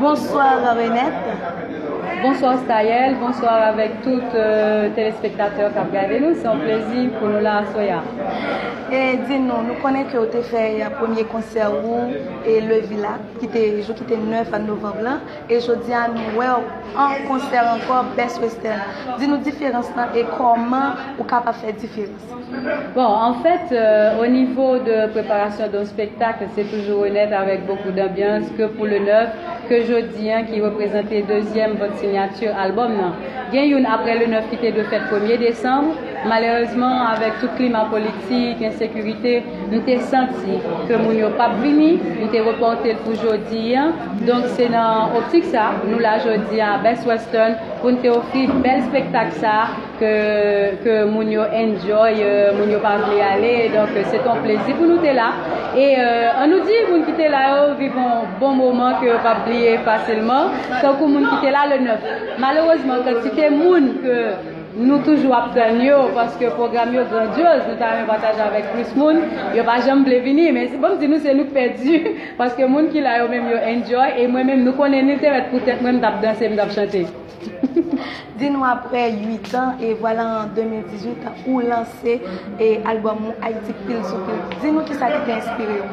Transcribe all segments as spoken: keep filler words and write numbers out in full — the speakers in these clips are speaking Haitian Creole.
Bonsoir Renette. Bonsoir Staël, bonsoir avec tout euh, téléspectateur k ap gade nou. Se yon plezi pou nou la aswè a. E di nou, nou konnen ke w te fè premye konsè ou e Levi la, ki te jou ki te nèf novanm lan, e jodi a nou wè w an konsè ankò Best Western. Di nou diferans lan e kòman ou kapab fè diferans. Bon, en fait, euh, au niveau de préparation d'un spectacle, c'est toujours honnête avec beaucoup d'ambiance que pour le neuf, que jodi an ki reprezante dezyèm vant sinyati albòm nan. Gen youn apre le neuf ki te dwe fèt premye desanm. Malerezman, avèk tout klima politik, ensekirite, m te santi ke moun yo p ap vini, m te repòte l pou jodi an. Donk, se nan optik sa, nou la jodi a Best Western pou n te ofri bèl spektak sa ke, ke moun yo enjoy, euh, moun yo pa vle ale. Donk, se te yon plezi pou nou te la. E euh, an nou di moun ki te la yo viv yon bon moman ke yo p ap bliye fasilman, tankou moun ki te la le neuf. Malerezman, kantite moun ke nou toujou ap tann yo, paske pwogram yo grandyoz, nou ta renmen pataje avèk plis moun, yo pa janm vle vini. Men bon, m di nou, se nou k pèdi, paske moun ki la yo menm yo enjoy, e mwen menm, nou konnen, ni te mèt pou tèt mwen, m t ap danse, m t ap chante. Di nou, apre uit an, e vwala an de mil dizuit, ou lanse e albòm ou Ayiti Pil sou Pil. Di nou kisa ki te enspire w?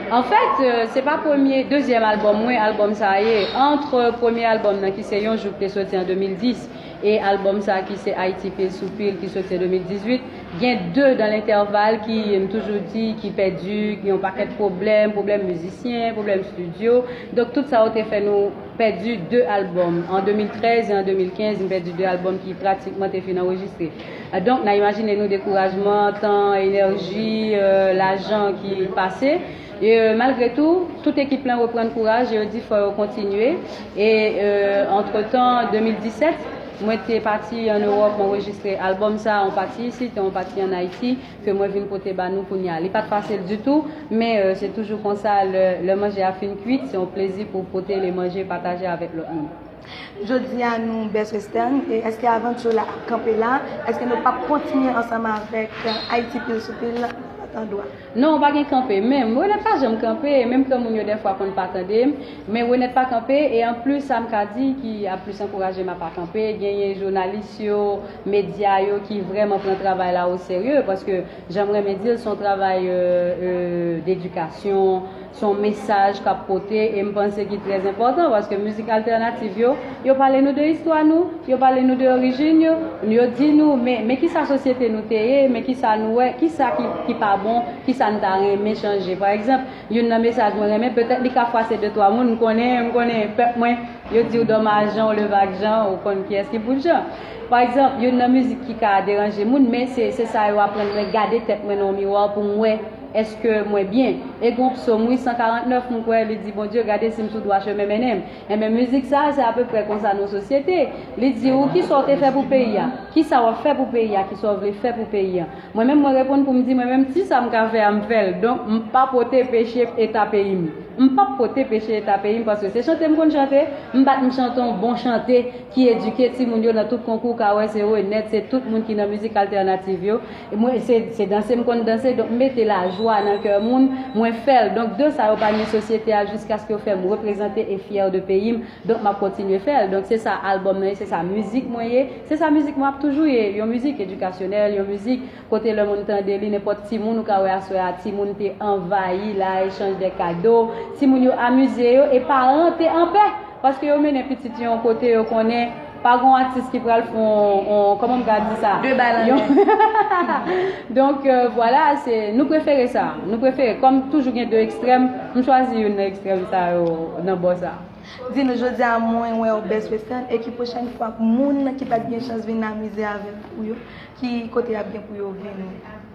An fèt, euh, se pa premye, dezyèm albòm mwen, albòm sa a ye. Ant premye albòm nan ki se Yon Jou ki te soti an de mil dis e albòm sa a ki se Ayiti Pil sou Pil ki soti an de mil dizuit, gen de dan lentèval ki, m toujou di, ki pèdi, ki yon pakèt pwoblèm, pwoblèm mizisyen, pwoblèm estidyo. Donk tout sa yo te fè nou pèdi de albòm. An de mil trèz e an de mil kenz, m pèdi de albòm ki pratikman te fin anrejistre. Donk, n a imajine nou dekourajman, tan, enèji, euh, lajan ki pase. E euh, malgre tou, tout ekip lan reprann kouraj e yo di fò yo kontinye. E euh, antretan, de mil disèt, mwen te pati ann Ewòp, mwen anrejistre albòm sa, yon pati isit e yon pati ann Ayiti, ke mwen vin pote ba nou kounye a. Li pa t fasil ditou, men euh, se toujou konsa, lè, lè manje a fin kwit, se yon plezi pou pote le manje, pataje avèk lòt moun. Jodi a nou Best Western, e èske avanti w la ap kanpe la? Èske nou p ap kontinye ansanm avèk Ayiti Pil sou Pil lòt andwa? Non, pa gen kanpe menm. Renette pa janm kanpe, menm ke moun yo dèfwa konn pa tande m, men Renette pa kanpe, e anplis sa m ka di ki ap plis ankouraje m a pa kanpe, genyen jounalis yo, medya yo ki vrèman pran travay la o serye, paske jan m renmen di l, se yon travay euh, euh, dedikasyon, se yon mesaj k ap pote, e m panse ki trè enpòtan, paske mizik altènativ yo, yo pale nou de istwa nou, yo pale nou de orijin yo, yo di nou, men, men kisa sosyete nou te ye, men kisa nou wè, kisa ki, ki pa bon, kisa n ta renmen chanje. Pa egzanp, youn nan mesaj mwen renmen, petèt li ka fwase de twa moun, m konnen, m konnen pèp mwen, yo di w dòm a Jan, w leve ak Jan, ou konn kiyès ki pou Jan. Pa egzanp, youn nan mizik ki ka deranje moun, men se, se sa yo aprann mwen, gade tèt mwen nan yon miwa pou m wè èske mwen byen. E gen yon psòm, wi, san karant nèf, m kwè, li di, Bondye, gade si m sou dwa chemen, mennen m. Enben, mizik sa a, se apeprè konsa nan yon sosyete. Li di ou, kisa w te fè pou peyi a? Kisa w ap fè pou peyi a? Kisa w vle fè pou peyi a? Mwen menm, mwen reponn pou m di, mwen menm, ti sa m ka fè a, m fè l. Donk, m pa pote peche eta peyi m. M p ap pote peche eta peyi m, paske se chante m konn chante, m bat m chante yon bon chante ki edike timoun yo nan tout konkou, w ka wè se Renette, se tout moun ki nan mizik altènativ yo. E mwen, se, se danse m konn danse, donk m mete lajwa nan kè moun, mwen fè l. Donk de sa yo pa ni sosyete a jiskaske yo fè m reprezante e fyè de peyi m, donk m ap kontinye fè l. Donk se sa albòm nan ye, se sa mizik mwen ye, se sa mizik mwen ap toujou ye, yon mizik edikasyonèl, yon mizik kote lè moun tande li, nenpòt timoun, ou ka wè aswè a, timoun te anvayi la, echanj de kado, timoun yo amize yo, e paran te anpè, paske yo mennen pitit yo yon kote yo konnen pa gon atis ki pral fè on, on, kòman m ka di sa? De bal Yon- Donk, euh, vwala, se, nou prefere sa. Nou prefere, kòm toujou gen de ekstrèm, m chwazi youn nan ekstrèm sa yo nan bò sa. Di nou, jodi a mwen wè w Best Western, e ki pwochèn fwa moun ki pa t gen chans vin amize avèk ou yo, ki kote y ap gen pou yo vin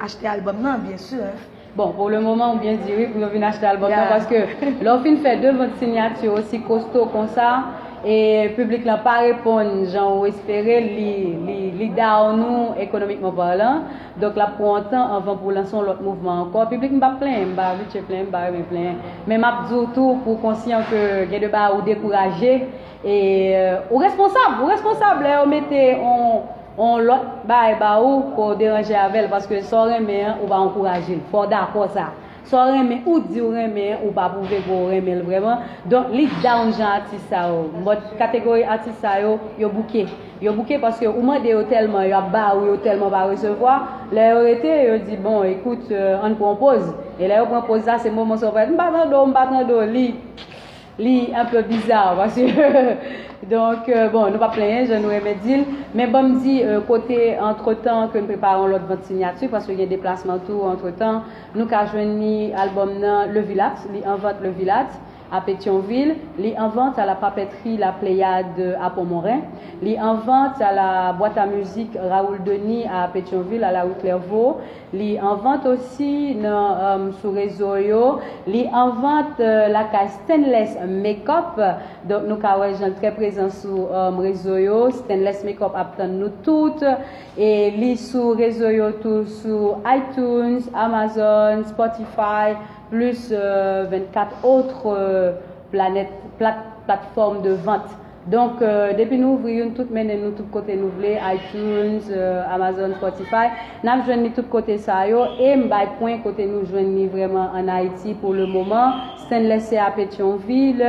achte albòm nan, byen si, hein? Bon, pou le moman, ou byen di wi, pou yo vin achte albòm nan, paske lè w fin fè de vant sinyati osi kosto konsa, e piblik lan pa reponn jan ou espere, li, li, li down ou ekonomikman palan. Donk, l ap pran yon tan anvan pou lanse yon lòt mouvman ankò. Piblik, m p ap plenyen, m pa abitye plenyen, m pa renmen plenyen. Men m ap di w tou, pou w konsyan ke gen de bagay ou dekouraje, e euh, ou responsab, ou responsab lè yo mete yon, yon lòt bagay ba ou, ke w deranje avè l, paske sa w renmen an, ou pa ankouraje l. Fò w dakò sa. Sa w renmen, ou di w renmen, ou pa pwouve ke w renmen l vrèman. Donk, li down jan atis sa yo. Mòd kategori atis sa yo, yo bouke. Yo bouke paske ou mande yo tèlman, y ap ba ou, yo tèlman pa resevwa. Lè yo rete, yo di, bon, ekout, euh, ann pran yon poz. E lè yo pran poz la, se moman sa w fè, m pa tande w, m pa tande w, li, li un peu bizarre, paske, donk, euh, bon, nou p ap plenyen, jan nou renmen di l, men ban m di, euh, kote, antretan, ke n prepare yon lòt vant sinyati, paske gen deplasman tou, antretan, nou ka jwenn li, albòm nan, Le Vilat, li an vant Le Vilat, à Pétion-Ville, li an vant à la papeterie La Pléiade à Pont-Morin, li an vant à la boîte à musique Raoul Denis à Pétion-Ville, à la rue Clairvaux, li an vant osi nan, euh, sou rezo yo, li an vant, euh, lakay Stainless Makeup, donk nou ka wè jan l trè prezan sou, euh, rezo yo, Stainless Makeup ap tann nou tout, e li sou rezo yo tou, sou iTunes, Amazon, Spotify, plis, euh, vennkat òt, euh, planèt, plat, platfòm de vant. Donk, euh, depi nou ouvri youn, tout mennen nou tout kote nou vle, iTunes, euh, Amazon, Spotify, n ap jwenn li tout kote sa yo, e m bay pwen kote nou jwenn li vrèman ann Ayiti pou le moman, Stainless se a Petyonvil,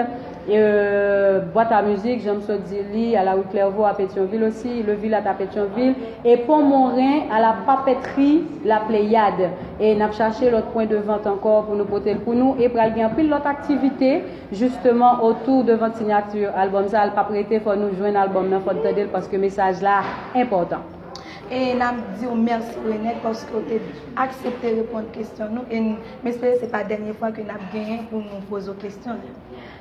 euh, Bwat a Mizik, jan m sot di li, a la rue Clairvaux a Petyonvil osi, Le Vilat a Petyonvil, e Pon Moren a la papetri La Pléiade. E n ap chache lòt pwen de vant ankò pou nou pote l pou nou, e pral gen anpil lòt aktivite, jisteman, otou de vant sinyati albòm sa, l p ap rete, fò nou jwenn albòm nan, fò n tande l, paske mesaj la enpòtan. E n ap di w mèsi, Renette, paske w te aksepte reponn kesyon nou, e n, m espere se pa dènye fwa ke n ap genyen pou nou poze w kesyon yo.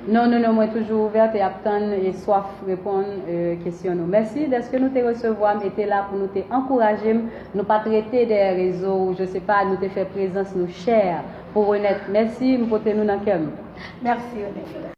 Non, non, non, mwen toujou ouvèt e ap tann e swaf reponn, euh, kesyon nou. Mèsi dèske nou te resevwa m e te la pou nou te ankouraje m. Nou pa t rete dèyè rezo ou, je sais pas, nou te fè prezans nou chè pou Renette. Mèsi, m pote nou nan kè m. Mèsi, Renette.